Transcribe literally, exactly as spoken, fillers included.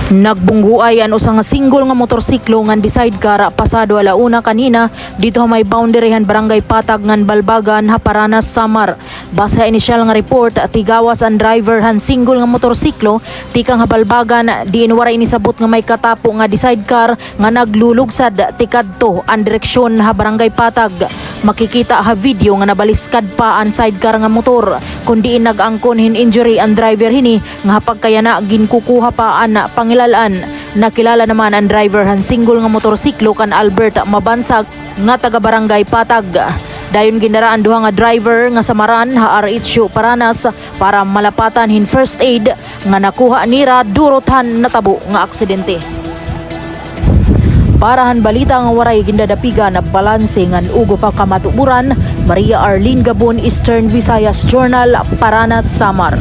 Nagbunggoay an usa nga single nga motorsiklo ngan di-sidecar pasado ala una kanina didto ha may boundary han Barangay Patag ngan Balbagan ha Paranas, Samar. Base ha inisyal nga report, tigawas an driver han single nga motorsiklo tikang ha Balbagan, diin waray ini sabot nga may katapo nga di-sidecar nga naglulugsad tikadto an direksyon ha Barangay Patag. Makikita ha video nga nabaliskad pa an sidecar nga motor, kon diin nag-angkon hin injury an driver hini nga ha pagkayana ginkukuha pa an pangilal-an. Nakilala naman an driver han single nga motorsiklo kan Albert Mabansag nga taga Barangay Patag. Dayon gindara an duha nga driver nga samaran ha R H U Paranas para malapatan hin first aid nga nakuha nira durot han natabo nga aksidente. Para han balita nga waray gindadapigan, balanse ngan ugop ha kamatuoran, Maria Arlene Gabon, Eastern Visayas Journal, Paranas, Samar.